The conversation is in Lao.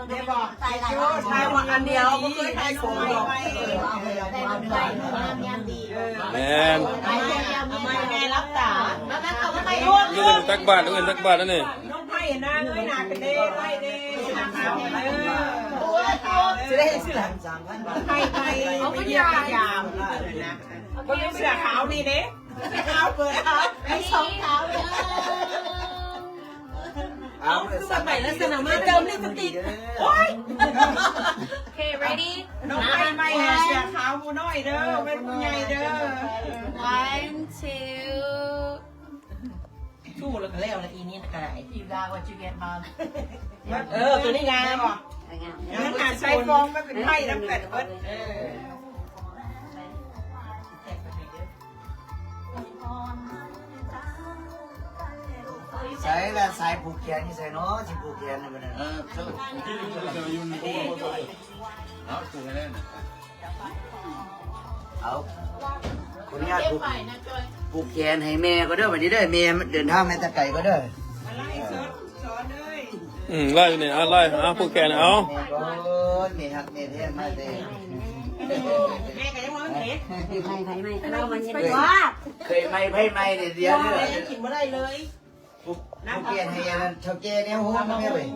ແມ່ນບໍ່? ຖ່າຍວ່າອັນດຽວ ບໍ່ເຄີຍຖ່າຍສອງດອກ. ແມ່ນ. ເອົາໃໝ່ ແມ່ ຫຼັບຕາ. ລູກອື່ນຕັກບາດ ລູກອື່ນຕັກບາດນັ້ນນີ້. ນ້ອງໄພນາ ເງີຍໜ້າຂຶ້ນເດ້ ໄລ່ເດ້ ຊິໄດ້ເຮັດຊື່ລະ. ໄພໄປ ເອົາໄປຢ້າມ ໄປຢ້າມ. ເບິ່ງເສື້ອຂາວນີ້ເດ້. ເອົາ ເປີດເອົາ ມີສອງຂາວເດີ. ເອົາ ຄືວ່າໄປລັກສະນະມາເຕີມລິບສະຕິກ. ໂອ້ຍ ໂອເຄ ready. ນ້ອງໄພໃໝ່ ເສື້ອຂາວຜູ້ນ້ອຍເດີ ເປັນຜູ້ໃຫຍ່ເດີ. One, two. ສູ້ແລ້ວກໍແລ້ວລະ ອີນີ້ກໍໄດ້. You got what you get, Mom. ເອີ ໂຕນີ້ງາມ. ງາມ. ຫາໃສ່ຟອງມາເປັນໄພນຳກັນເບິດ. ເອີ. ໃສລະ ສາຍຜູກແຂນຢູ່ໃສເນາະ? ຊິຜູກແຂນໃຫ້ເພິ່ນນະ. ເອີ ເອົາ ຂໍອະນຸຍາດຜູກ ຜູກແຂນໃຫ້ແມ່ກ່ອນເດີ ບັດນີ້ເດີ. ແມ່ເດີນທາງມາແຕ່ໄກກ່ອນເດີ. ອືມ ໄລ່ນີ້ ອ່າ ໄລ່ ອ່າ ຜູກແຂນ ເອົາ. ແມ່ກ່ອນ ແມ່ຮັກແມ່ແພງມາແຕ່ ແມ່ກໍຍັງວ່າເຮັດ ໃຜ ໃຜ ໃຜ ເຮົາມັນເຮັດ ເຄີຍໃໝ່ ໃຜໃໝ່ນີ້ ດຽວເດີ. ແມ່ຍັງກິນບໍ່ໄດ້ເລີຍ. ຜູກ ຜູກແຂນໃຫ້ອັນນັ້ນ ເຖົ້າແກ່ແນວໂຮມນະແມ່ເອີຍ.